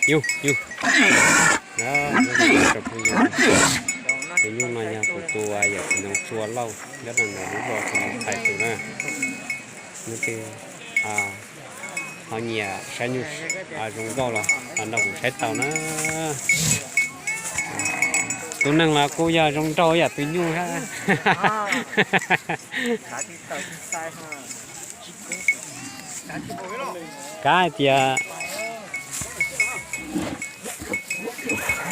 Yug, yug. Tus nyuj no yog tus, tus yawm txiv Ntxoov Tsua Lauj, nyob rau ntawm lub zos Ntxoov Thais tus na. Nws twb ho nyiam saib nyuj zoo nkauj los los nrog kuv saib tau na. Tus neeg los kuj yog zoo nraug yam tus nyuj thiab. Kav hais tias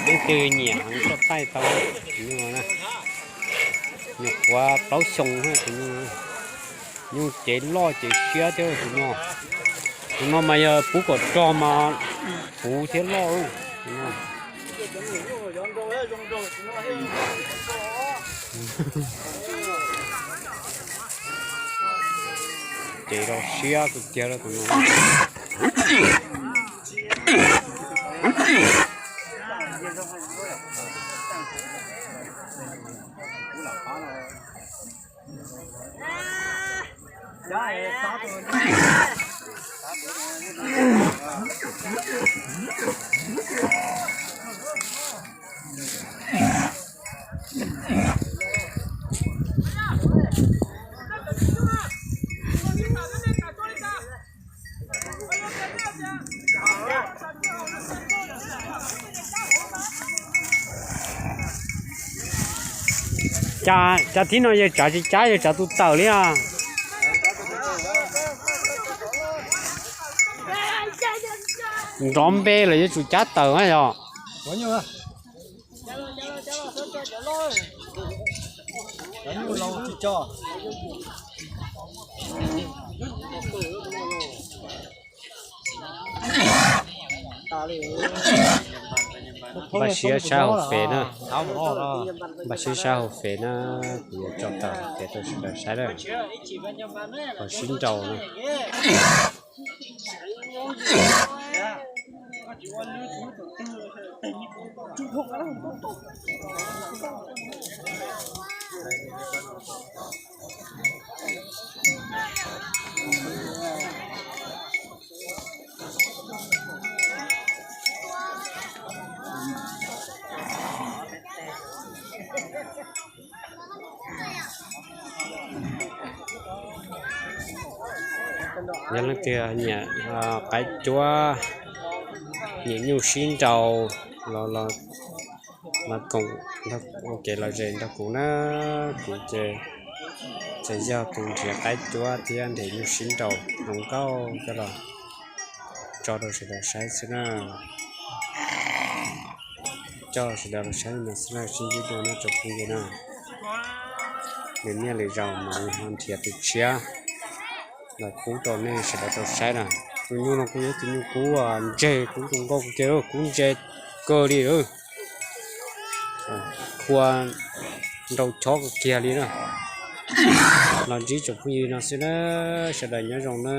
leej twg nyiam heev tso taij tau. Nyuj qhuav plaub xyoo, nyuj cev loj cev siab thiab tus no. Tus no mas yog puv kom rog mas puv thiab loj. Cev loj siab kawg kiag tus no. Cas tib no yawg tsav tsis cab, yawg tsav tus tawm li os. Nrov npe lawm yuav tsum cab tawm na yog. Npaj siab sab hauv fem na. Npaj siab sab hauv fem na. Kuv yuav tso tawm fem rau sawv daws saib na. Qhov sib nraus na. Yog leej twg nyiam qaib cuab, nyiam nyuj sib nraus los los koom ua ke los ze nrog kuv na. Kuv ces txawm yog tus nrhiav qaib cuab thiab nrhiav nyuj sib nraus zoo nkauj coj los tso rau sawv daws saib xwb na. Coj sawv daws los saib no xwb na, sib ntsib dua na tsoom phooj ywg na. Nws niaj lwm zaus mas ho nrhiav tus tshiab los pub rau nej sawv daws tau saib na. Tus nyuj no kuj yog tus nyuj kub ntseg kub zoo nkauj kawg kiag, kub ntse kawg li. Qhua nrau chob kawg kiag li na. Los ntsib tsoom phooj ywg no xwb na, sawv daws nyob zoo na.